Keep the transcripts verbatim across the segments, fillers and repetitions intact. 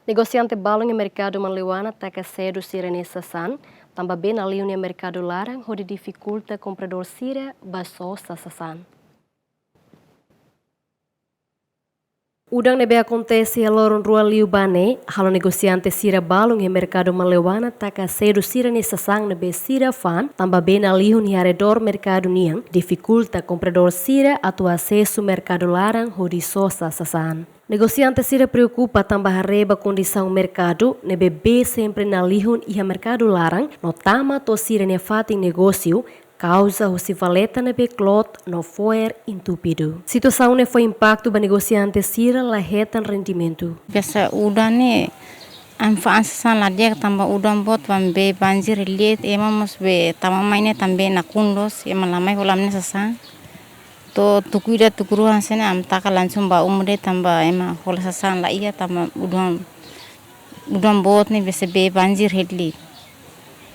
Negosiante balun iha merkadu Manleuana taka sedu sira-nia sasán, tanba bee nalihun iha merkadu laran hodi difikulta kompradór sira ba sosa sasán. Udan ne'ebé akontese iha loron rua liubá ne'e, halo negosiante sira balun iha merkadu Manleuana taka sedu sira-nia sasán ne'ebé sira fa'an, tanba bee nalihun iha arredór merkadu nian difikulta kompradór sira atu asesu merkadu laran hodi sosa sasán. Negosiante sira preokupa tanba haree ba kondisaun merkadu ne'ebé bee sempre nalihun iha merkadu laran no tama to'o sira-nia fatin negósiu, kauza husi valeta ne'ebé kloot no fo'er entupidu. Situasaun ne'e fó impaktu ba negosiante sira la hetan rendimentu. Biasa udan ne'e ami fa'an sasán la di'ak tanba udan boot, bee banjir liu, ema mós bee tama mai ne'e tanba bee nakonu loos, ema la mai hola ami-nia sasán. To'o tuku ida tuku rua hanesan ne'e ami taka langsung ba uma de'it tanba ema hola sasán la iha tanba udan, udan boot ne'e biasa bee banjir hela.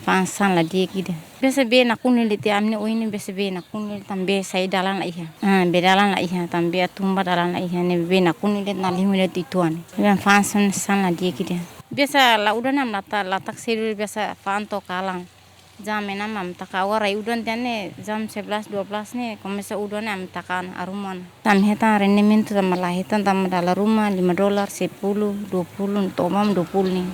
Fa'an sasán la di'ak ida. Biasa bee nakonu hela tiha ami-nia oin ne'e biasa bee nakonu hela tanba bee sai dalan la iha. Ah, bee dalan la iha tanba bee atu ba dalan la iha ne'e bee nakonu hela nalihun hela tiha uitoan. Bee fa'an sasán la di'ak ida. Biasa la udan ne'e ami la taka, la taka sedu biasa fa'an to'o kalan. Jam enam ami taka, agora rai udan tiha ne'e jam sebelas, dua belas ne'e komesa udan ne'e ami taka ona arruma ona. Ami hetan rendimentu tanba la hetan tanba dala ruma lima dolar, sepuluh, dua puluh, to'o maun dua puluh ne'e.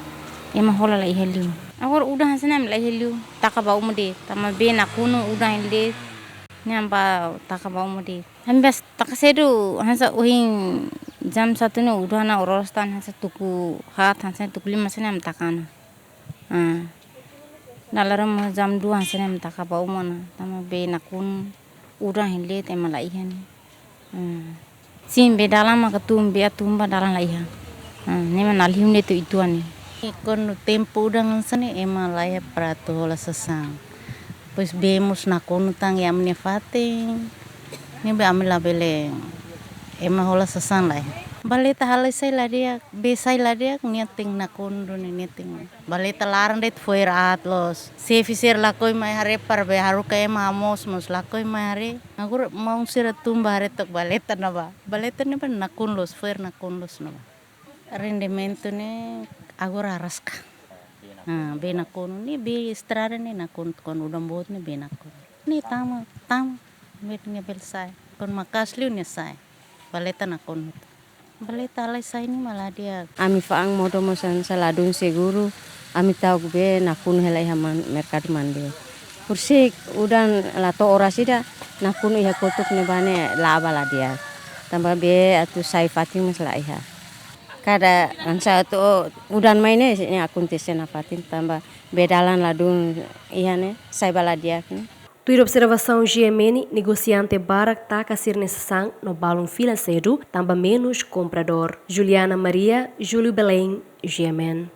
Ema hola la iha liu. Agora udan hanesan ne'e ami la iha liu taka ba uma de'it. Tanba bee nakonu udan hela de'it. Ne'e ami ba taka ba uma de'it. Ami biasa taka sedu hanesan ohin jam satu ne'e udan ona oras tan hanesan tuku haat hanesan tuku lima hanesan ne'e ami taka ona. Ah. Dala ruma jam dua hanesan ne'e ami taka ba uma ona. Tanba bee nakonu udan hela de'it ema la iha ne'e. Ah. Sin bee dalan maka tun bee atu ba dalan la iha. Ah, ne'e mak nalihun de'it to'o uitoan ne'e. Kuandu tempu udan hanesan ne'e ema la iha para atu hola sasán. Depois bee mós nakonu tan iha ami-nia fatin. Ne'ebé ami labele ema hola sasán lai. Valeta halai sai la di'ak, bee sai la di'ak, nia tenke nakonu duni nia tenke. Valeta laran de'it fo'er aat loos. Xefe sira lakohi mai haree para bee haruka ema hamoos mós lakohi mai haree. Agora maun sira tun ba haree took valeta ne'ebá. Valeta ne'ebá nakonu loos, fo'er nakonu loos ne'ebá. Rendimentu ne'e agora araska. Ah, bee nakonu ne'e bee estrada ne'e nakonu kuandu udan boot ne'e bee nakonu. Ne'e tama, tama. Bee ne'e bele sai. Kuandu maka'as liu ne'e sai. Valeta nakonu. Valeta halai sai ne'e mak la di'ak. Ami fa'an modo mós hanesan ladún seguru. Ami ta'uk bee nakonu hela iha man-, merkadu Manleuana. Horiseik udan la to'o oras ida nakonu iha kotuk ne'ebá ne'e la'o ba la di'ak. Tanba bee atu sai fatin mós la iha. Kada hanesan atu udan mai ne'e, ne'e akontese nafatin tanba bee dalan ladún iha ne'e, sai ba la di'ak ne'e. Tuir observasaun G M N, negosiante barak taka sira-nia sasán no balun fila sedu, tanba menus kompradór. Juliana Maria, Júlio Belém, G M N.